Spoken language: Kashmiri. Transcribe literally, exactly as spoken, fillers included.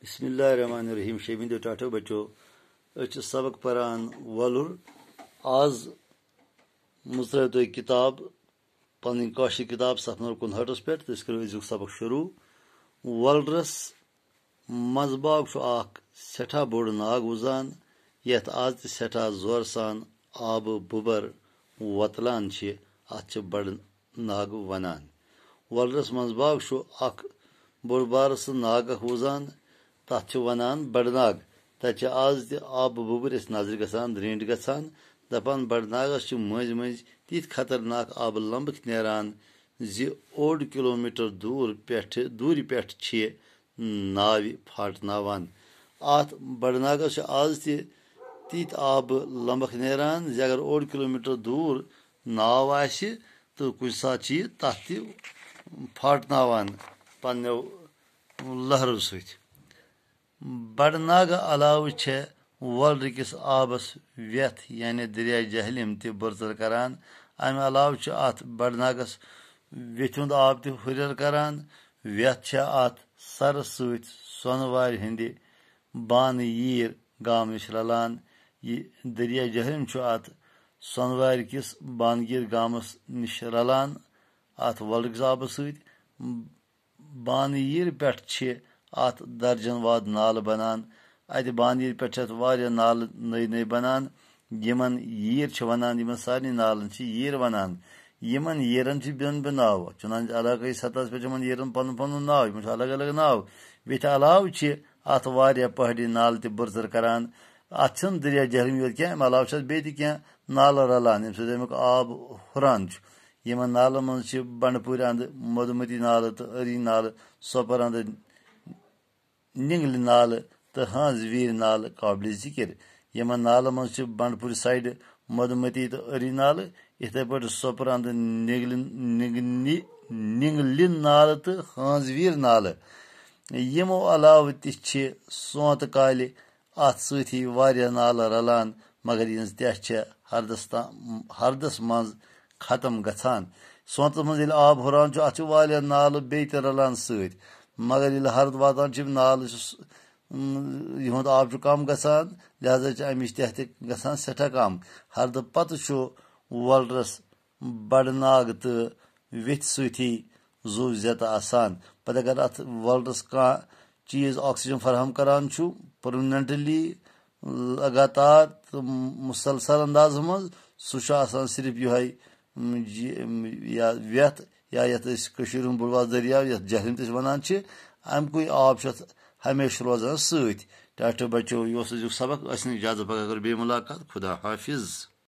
بسم اللہ الرحمن الرحیم۔ شیٚیمہِ دۄہ ٹاٹھو بچو، أسۍ چھِ سبق پران وۄلُر۔ آز مُژرٲیِو تُہۍ کِتاب، پنٕنۍ کٲشِر کِتاب، صفہٕ نمبر کُنہٲٹھس پٮ۪ٹھ، تہٕ أسۍ کرو أزیُک سبق شروع۔ وۄلرس منٛزباگ چھُ اکھ سٮ۪ٹھاہ بوٚڑ ناگ وُزان، یتھ آز تہِ سٮ۪ٹھاہ زورٕ سان آبہٕ بُبر وۄتلان چھِ۔ اتھ چھِ بڑٕ ناگ ونان۔ وۄلرس منٛزباگ چھُ اکھ بوٚڑ بارٕ سُہ ناگ اکھ وُزان، تتھ چھِ ونان بڑٕ ناگ۔ تتہِ چھِ آز تہِ آبہٕ بُبرۍ اَسہِ نظرِ گژھان، درینٹھ گژھان۔ دپان، بڑٕ ناگس چھِ مٔنٛزۍ مٔنٛزۍ تِتھۍ خطرناک آبہٕ لمبکھۍ نیران زِ اوٚڑ کلومیٹر دوٗر پٮ۪ٹھٕ، دوٗرِ پٮ۪ٹھ چھِ ناوِ پھاٹناوان۔ اتھ بڑٕ ناگس چھِ آز تہِ تِتھۍ آبہٕ لمبکھ نیران زِ اگر اوٚڑ کلومیٹر دوٗر ناو آسہِ تہٕ کُنہِ ساتہٕ چھِ یہِ تتھ تہِ پھاٹناوان پننیو لہرو سۭتۍ۔ بڑناگہٕ علاوٕ چھےٚ وۄلرٕ کِس آبس ویتھ، یعنی دٔریاے جہلِم، تہِ بُرژر کران۔ امہِ علاوٕ چھُ اتھ بڑناگس ویتھِ ہُنٛد آب تہِ ہُرٮ۪ر کران۔ ویتھ چھےٚ اتھ سرٕ سۭتۍ سۄنہٕ وارِ ہٕنٛدِ بانہٕ ییٖر گامہٕ نِش رلان۔ یہِ دٔریاے جہلِم چھُ اتھ سۄنہٕ وارِ کِس بانہٕ ییٖر گامس نِش رلان، اتھ وۄلرٕ کِس آبس سۭتۍ۔ بانہٕ ییٖر پٮ۪ٹھ چھِ اتھ درجن واد نالہٕ بنان۔ اتہِ بانہٕ ییٖر پٮ۪ٹھ چھِ اتھ واریاہ نالہٕ نٔے نٔے بنان، یِمن ییٖر چھِ ونان، یِمن سارنٕے نالن چھِ ییٖر ونان۔ یِمن ییٖرن چھِ بٮ۪ن بٮ۪ن ناو، چُنانچہ علاقٲیی سطحس پٮ۪ٹھ چھِ یِمن ییٖرن پنُن پنُن ناو، یِمن چھُ الگ الگ ناو۔ ویتھِ علاوٕ چھِ اتھ واریاہ پہاڑی نالہٕ تہِ بُرژر کران۔ اتھ چھِنہٕ دٔریاے جہلِم یوت کینٛہہ، امہِ علاوٕ چھِ اتھ بیٚیہِ تہِ کینٛہہ نالہٕ رلان، ییٚمہِ سۭتۍ امیُک آب ہُران چھُ۔ یِمن نالن منٛز چھِ بنڈپورِ اندٕ مدھومتی نالہٕ تہٕ أری نالہٕ، سوپور اندٕ نِنگلہِ نالہٕ تہٕ ہٲنز ویٖر نالہٕ قابلِ ذِکِر۔ یِمن نالن منٛز چھِ بنڈپورِ سایڈٕ مدھومتی تہٕ أری نالہٕ، یِتھے پٲٹھۍ سوپور اندٕ نِنگلہِ، نِنگنہِ، نِنگلہِ نالہٕ تہٕ ہٲنز ویٖر نالہٕ۔ یِمو علاوٕ تہِ چھِ سونتہٕ کالہِ اتھ سۭتی واریاہ نالہٕ رلان، مگر یِہنٛز تہہ چھےٚ ہردس تا-، ہردس منٛز ختم گژھان۔ سونتس منٛز ییٚلہِ آب ہُران چھُ، اتھ چھِ واریاہ نالہٕ بیٚیہِ تہِ رلان سۭتۍ، مگر ییٚلہِ ہرُد واتان چھُ، یِم نالہٕ چھِ س-، اۭں، یِہُنٛد آب چھُ کم گژھان، لہذا چھِ امِچ تہہ تہِ گژھان سٮ۪ٹھاہ کم۔ ہردٕ پتہٕ چھُ وۄلرس بڑٕ ناگ تہٕ ویتھِ سۭتی زُو زیتہٕ آسان۔ پتہٕ اگر اتھ وۄلرس کانٛہہ چیٖز آکسیجن فراہم کران چھُ پرماننٹلی، لگاتار تہٕ مسلسل اندازس منٛز، سُہ چھُ آسان صرف یِہوٚے، م، جی-، م، یا ویتھ، یا یتھ أسۍ کٔشیٖرِ ہُنٛد بُڈواز دٔریاو، یتھ جہلِم تہِ أسۍ ونان چھِ، امہِ کُے آب چھُ اتھ ہمیشہٕ روزان سۭتۍ۔ ٹاٹھو بچو، یہِ اوس أزیُک سبق، أسۍ نہٕ اجازت، پگاہ کرو بیٚیہِ مُلاقات۔ خدا حافظ۔